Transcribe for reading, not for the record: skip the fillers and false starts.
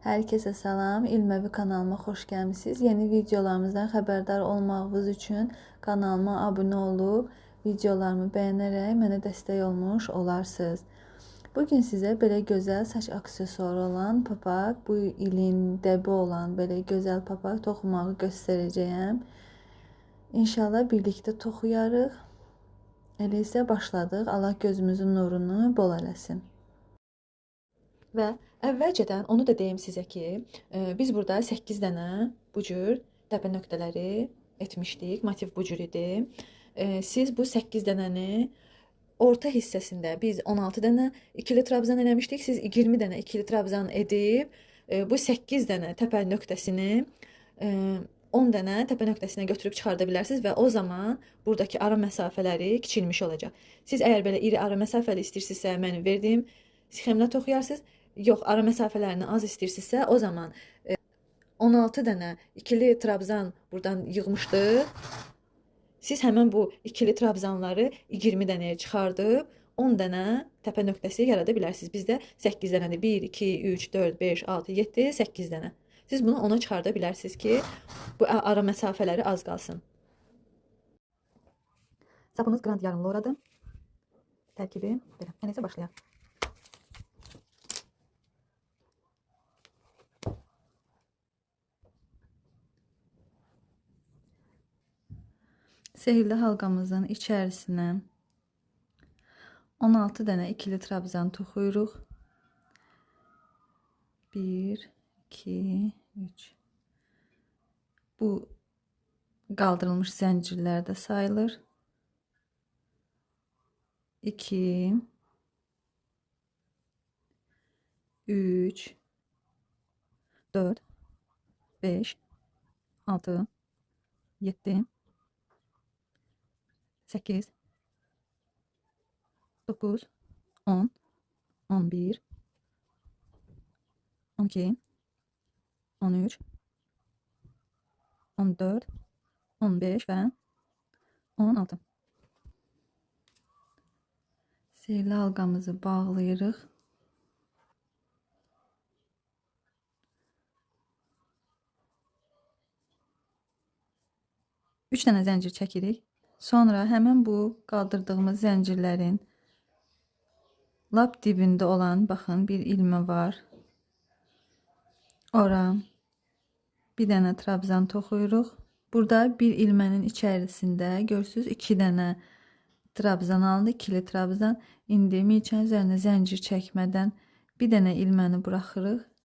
Herkese salam, İlməvi kanalıma xoş gəlmisiniz. Yeni videolarımızdan xəbərdar olmağınız üçün kanalıma abunə olub, videolarımı bəyənərək mənə dəstək olmuş olarsınız. Bugün sizə belə gözəl saç aksesuarı olan papaq, bu ilin dəbi olan belə gözəl papaq toxumağı göstərəcəyəm. İnşallah birlikdə toxuyarıq. Elə isə başladıq. Allah gözümüzün nurunu bol eləsin. Və əvvəlcədən onu da deyim sizə ki, biz burada 8 dənə bu cür təpə nöqtələri etmişdik. Motiv bu cür idi. Siz bu 8 dənəni orta hissəsində biz 16 dənə ikili trabzan eləmişdik. Siz 20 dənə ikili trabzan edib, bu 8 dənə təpə nöqtəsini 10 dənə təpə nöqtəsinə götürüb çıxarda bilərsiniz və o zaman buradakı ara məsafələri kiçilmiş olacaq. Siz əgər belə iri ara məsafəli istəyirsinizsə, mənim verdiyim sxemlə toxuyarsınız. Yox, ara məsafələrini az istəyirsinizsə, o zaman 16 dənə ikili trabzan buradan yığmışdıq. Siz həmən bu ikili trabzanları 20 dənəyə çıxardıb 10 dənə təpə nöqtəsi yarada bilərsiniz. Bizdə 8 dənədir. 1, 2, 3, 4, 5, 6, 7, 8 dənə. Siz bunu ona çıxarda bilərsiniz ki, bu ara məsafələri az qalsın. Sapımız Grand yarım loradır. Tərkibi belə. Elə isə başlayaq. Sehirli halqamızın içərisinə 16 dənə ikili trabzan toxuyuruq. 1, 2, 3. Bu qaldırılmış zəncirlər də sayılır. 2, 3, 4, 5, 6, 7, 8, 9, 10, 11, 12, 13, 14, 15 və 16. Sehirli halqamızı bağlayırıq. 3 dənə zəncir çəkirik. Sonra həmən bu qaldırdığımız zəncirlərin lap dibində olan, baxın, bir ilmə var. Ora bir dənə trabzan toxuyuruq. Burada bir ilmənin içərisində görürsünüz 2 dənə trabzan alındı, ikili trabzan. İndi milçənin üzərinə zəncir çəkmədən bir dənə ilməni buraxırıq.